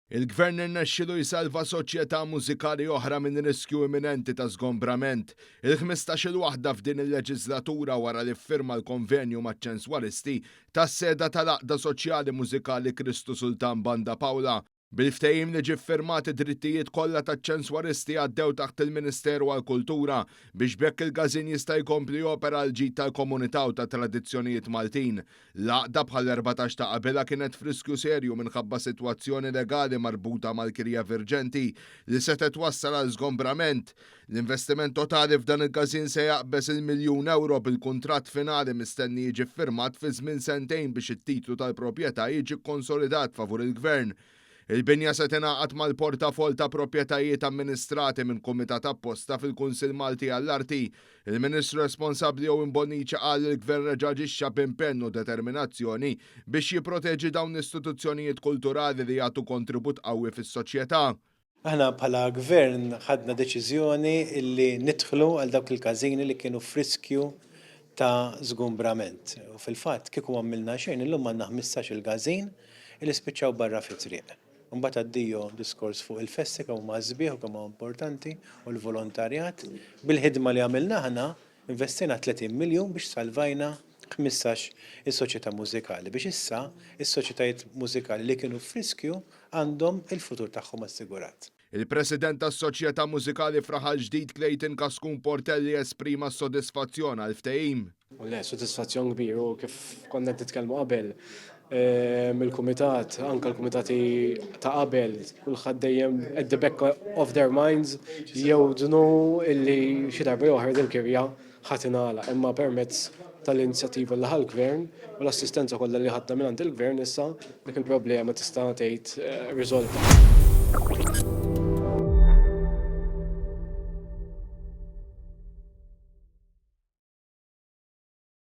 Il-Gvern irnexxielu jsalva soċjetà mużikali oħra minn riskju imminenti ta' żgombrament, il-ħmistax-il waħda f'din il-leġiżlatura wara li ffirma l-konvenju maċ-ċenswaristi tas-seda tal-Għaqda Soċjali Mużikali Kristu Sultan Banda Paola. Bil-ftehim li ġie ffirmat id-drittijiet kollha taċ-ċenswaristi għaddew taħt il-Ministeru għall-Kultura biex b'hekk il-każin jista' jkompli jopera għall-ġid tal-komunità u tat-tradizzjonijiet Maltin. L-għaqda bħall-14 ta' qabilha kienet f'riskju serju minħabba sitwazzjoni legali marbuta mal-kirja virġenti li setgħet twassal għal żgombrament. L-investiment totali f'dan il-każin se jaqbeż il-miljun ewro bil-kuntratt finali mistenni jiġi ffirmat fi żmien sentejn biex it-titlu tal-proprjetà jiġi kkonsolidat favur il-Gvern. Il-binja se tingħaqad mal-portafoll ta' proprjetajiet amministrati minn kumitat apposta fil-Kunsill Malti għall-Arti. Il-Ministru responsabbli Owen Bonnici qal li l-Gvern reġa' aġixxa b'impenn u determinazzjoni biex jipproteġi dawn l-istituzzjonijiet kulturali li jagħtu kontribut qawwi fis-soċjetà. Aħna bħala Gvern ħadna deċiżjoni li nidħlu għal dawk il-każini li kienu f'riskju ta' żgumbrament. U fil-fatt kieku m'għamilna xejn illum għandna 15-il każin li spiċċaw barra fit-triq. Imbagħad addio diskors fuq il-festi kemm huma sbieħ u kemm huma importanti u l-volontarjat. Bil-ħidma li għamilna aħna investejna 30 miljun biex salvajna 15 il-soċjetà mużikali biex issa s-soċjetajiet mużikali li kienu f'riskju għandhom il-futur tagħhom assigurat. Il-President tas-Soċjetà Mużikali f'Raħal Ġdid Clayton Cascun Portelli esprima s-sodisfazzjon għall-ftehim. Le, sodisfazzjon kbir u kif konna qed nitkellmu qabel, mill-kumitat, anke l-kumitati ta' qabel, kulħadd dejjem at the back of their minds jewdnu illi xi darba jew oħra dil-kirja ħa tingħalaq imma permezz tal-inizjattiva li ħa l-Gvern u l-assistenza kollha li ħadna mingħand il-Gvern issa dik il-problema tista' tgħid riżolta.